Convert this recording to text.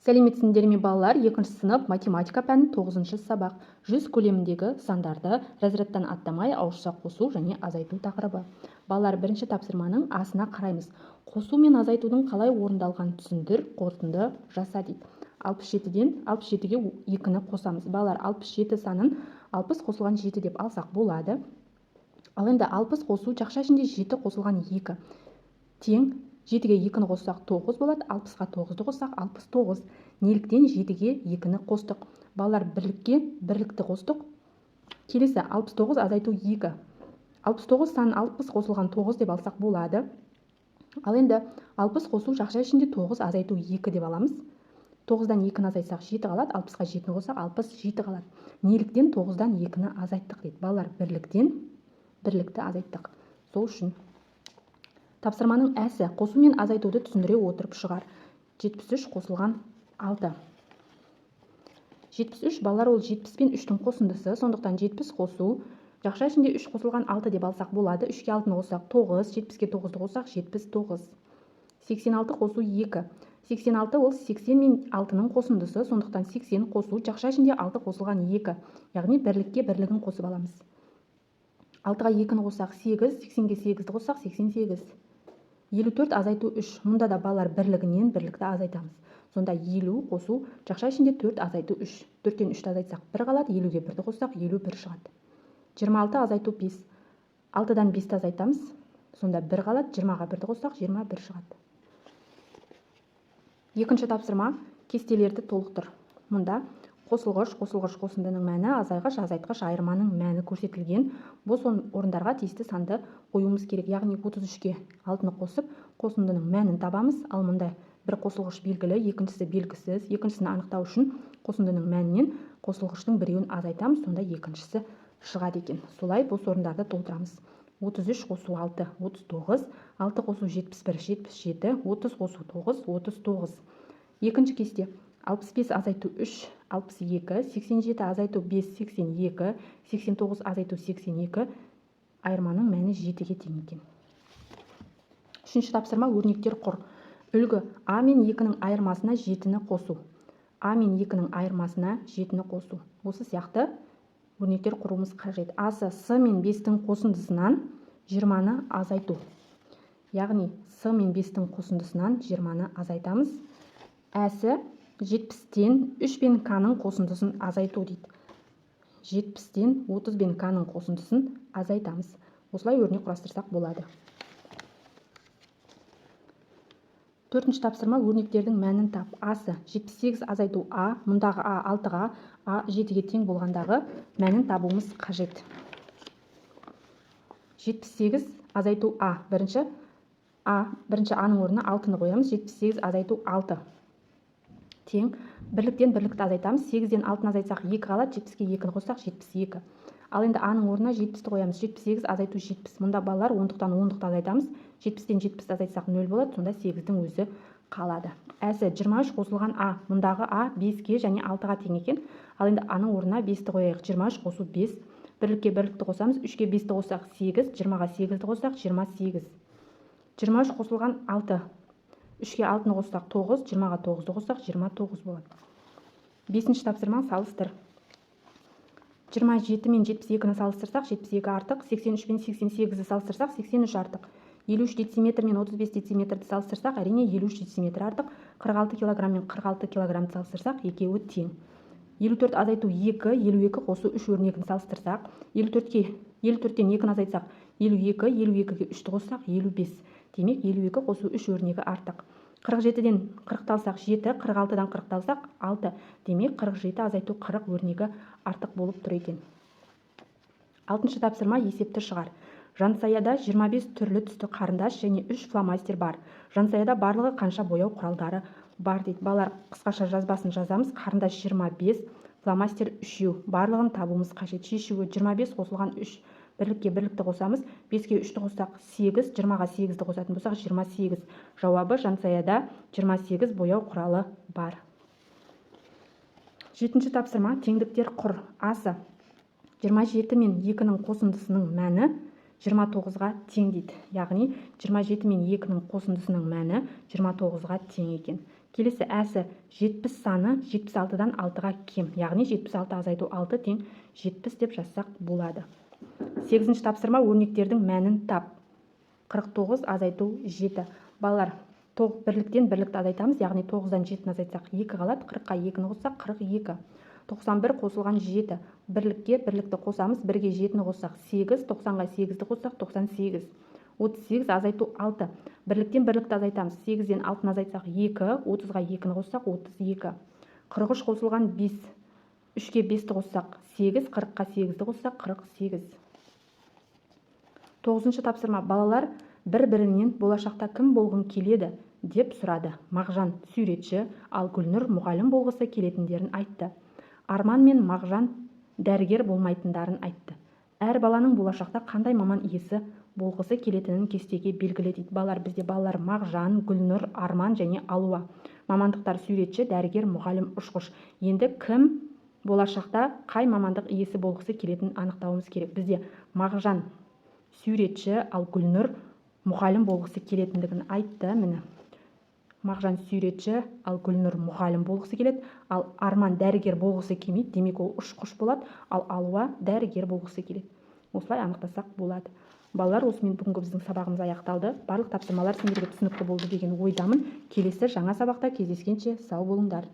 Сәлеметсіңдер ме, балалар! Екінші сынып, математика пәні, тоғызыншы сабақ. 100 көлеміндегі сандарды разрядтан аттамай ауызша қосу және азайту тақырыбы. Балалар, бірінші тапсырманың асына қараймыз. Қосу мен азайтудың қалай орындалғанын түсіндір, қорытынды жаса дейді. 67-ден 67-ге 2-ні қосамыз. Балалар, 67 санын 60 қосылған 7 деп алсақ болады. Ал енді 60 қосу жақша ішінде 7 қосылған 2 тең 7-ге 2-ні қоссақ, 9 болады, 60-қа 9-ды қоссақ, 69. Неліктен 7-ге 2-ні қостық? Балалар, бірлікке бірлікті қостық. Келесі 69 азайту 2. 69 санын 60 қосылған 9 деп алсақ болады. Ал енді 60 қосу жақша ішінде 9 азайту 2 деп аламыз. 9-дан 2-ні азайтсақ, 7 қалады, 60-қа 7-ні қоссақ, 67 қалады. Неліктен 9-дан 2-ні азайттық дейді. Балалар, бірліктен бірлікті азайттық. Сол үшін. Тапсырманың әсі: қосу мен азайтуды түсіндіре отырып шығар. 73 қосылған 6. 73, балалар, ол 70 пен 3-тің қосындысы. Сондықтан 70 қосу жақша ішінде 3 қосылған 6 деп алсақ болады. 3-ке 6-ны қоссақ, 9, 70-ке 9-ды қоссақ, 79. 86 қосу 2. 86 ол 80 мен 6-ның қосындысы. Сондықтан 80 қосу жақша ішінде 6 қосылған 2. Яғни бірлікке бірлігін қосып аламыз. 6-ға 2-ні қоссақ, 8, 80-ге 8-ді қоссақ, 88. 54 азайту 3. Мұнда да, балалар, бірлігінен бірлікті азайтамыз. Сонда 50 қосу жақша ішінде 4 азайту 3. 4-тен 3-ті азайтсақ, 1 қалады, 50-ге 1-ді қоссақ, 51 шығады. 26 азайту 5. 6-дан 5-ті азайтамыз. Сонда 1 қалады, 20-ға 1-ді қоссақ, 21 шығады. Екінші тапсырма: кестелерді толықтыр. Мұнда қосылғыш, қосылғыш, қосындының мәні, азайғыш, азайтқыш, айырманың мәні көрсетілген. Бос орындарға тиісті санды қоюымыз керек. Яғни 33-ке 6-ны қосып, қосындының мәнін табамыз. Ал мұнда бір қосылғыш белгілі, екіншісі белгісіз. Екіншісін анықтау үшін қосындының мәнінен қосылғыштың біреуін азайтамыз, сонда екіншісі шығады екен. Солай бос орындарды толтырамыз. 33 қосу 6, 39, 6 қосу 71, 77, 30 қосу 9, 39. Екінші кесте: 65 азайту 3, 62, 87 азайту 5, 82, 89 азайту 82, айырманың мәні 7-ге тең екен. Үшінші тапсырма: өрнектер құр. Үлгі: а мен 2-нің айырмасына 7-ні қосу. А мен 2-нің айырмасына 7-ні қосу. Осы сияқты өрнектер құруымыз қажет. Асы: с мен 5-тің қосындысынан 20-ны азайту. Яғни с мен 5-тің қосындысынан 20-ны азайтамыз. Әсі: 70-тен 3 пен к-ның қосындысын азайту дейді. 70-тен 30 бен к-ның қосындысын азайтамыз. Осылай өрнек құрастырсақ болады. Төртінші тапсырма: өрнектердің мәнін тап. Асы: 78 азайту а, мұндағы а 6-ға, а 7-ге тең болғандағы мәнін табуымыз қажет. 78 азайту а, бірінші а, бірінші аның орнына 6-ны қоямыз. 78 азайту 6 тең бірліктен бірлікті азайтамыз. 8-ден 6-ны азайтсақ, 2 қалады, 70-ке 2-ні қоссақ, 72. Ал енді аның орнына 70-ті қоямыз. 78 азайту 70. Мұнда, балалар, ондықтан ондықты азайтамыз. 70-тен 70-ті азайтсақ, 0 болады, сонда 8-дің өзі қалады. Әсі: 23 қосылған а, мұндағы а 5-ке және 6-ға тең екен. Ал енді аның орнына 5-ті қояйық. 23 қосу 5. Бірлікке бірлікті қосамыз. 3-ке 5-ті қоссақ, 8, 20-ға 8-ді қоссақ, 28. 23 қосылған 6. 3-ке 6-ны қоссақ, 9, 20-ға 9-ды қоссақ, 29 болады. Бесінші тапсырма: салыстыр. 27 мен 72-ні салыстырсақ, 72 артық. 83 пен 88-ді салыстырсақ, 83 артық. 53 дециметр мен 35 дециметрді салыстырсақ, әрине, 53 дециметр артық. 46 килограмм мен 46 килограммды салыстырсақ, екеуі тең. 54 азайту 2, 52 қосу 3 өрнегін салыстырсақ, 54-ке 54-тен 2-ні азайтсақ, 52, 52-ге 3-ті қоссақ, 55. Демек, 52 қосу 3 өрнегі артық. 47-ден 40-ты алсақ, 7, 46-дан 40-ты алсақ, 6. Демек, 47 азайту 40 өрнегі артық болып тұр екен. Алтыншы тапсырма: есепті шығар. Жансаяда 25 түрлі түсті қарындаш және 3 фломастер бар. Жансаяда барлығы қанша бояу құралдары бар дейді. Балалар, қысқаша жазбасын жазамыз. Қарындаш 25, фломастер үшеу. Барлығын табуымыз қажет. Шешуі: 25 қосылған 3. Бірлікке бірлікті қосамыз. 5-ке 3-ті қоссақ, 8, 20-ға 8-ді қосатын болсақ, 28. Жауабы: Жансаяда 28 бояу құралы бар. Жетінші тапсырма: теңдіктер құр. Асы: 27 мен 2-нің қосындысының мәні 29-ға тең дейді. Яғни 27 мен 2-нің қосындысының мәні 29-ға тең екен. Келесі әсі 70 саны 76-дан 6-ға кем, яғни 76 азайту 6 тең 70 деп жазсақ болады. Сегізінші тапсырма: өрнектердің мәнін тап. 49 азайту 7. Балалар, бірліктен бірлікті азайтамыз, яғни 9-дан 7-ні азайтсақ, 2 қалады, 40-қа 2-ні қоссақ, 42. 91 қосылған 7. Бірлікке бірлікті қосамыз, бірге 7-ні қоссақ, 8, 90-ға 8-ді қоссақ, 98. 38 азайту 6. Бірліктен бірлікті азайтамыз. 8-ден 6-ны азайтсақ, 2, 30-ға 2-ні қоссақ, 32. 43 қосылған 5. 3-ке 5-ті қоссақ, 8, 40-қа 8-ді қоссақ, 48. Тоғызыншы тапсырма: балалар бір-бірінен болашақта кім болғың келеді деп сұрады. Мағжан суретші, ал Гүлнұр мұғалім болғысы келетіндерін айтты. Арман мен Мағжан дәрігер болмайтындарын айтты. Әр баланың болашақта қандай маман иесі болғысы келетінін кестеге белгіле дейді. Балалар, бізде балалар Мағжан, Гүлнұр, Арман және Алуа. Мамандықтар: суретші, дәрігер, мұғалім, ұшқыш. Енді кім болашақта қай мамандық иесі болғысы келетінін анықтауымыз керек. Бізде Мағжан суретші, ал Гүлнұр мұғалім болғысы келетіндігін айтты. Міне, Мағжан суретші, ал Гүлнұр мұғалім болғысы келеді. Ал Арман дәрігер болғысы келмейді, демек, ол ұшқыш болады. Ал Алуа дәрігер болғысы келеді. Осылай анықтасақ болады. Балалар, осымен бүгінгі біздің сабағымыз аяқталды. Барлық тапсырмалар сендерге түсінікті болды деген ойдамын. Келесі жаңа сабақта кездескенше сау болыңдар.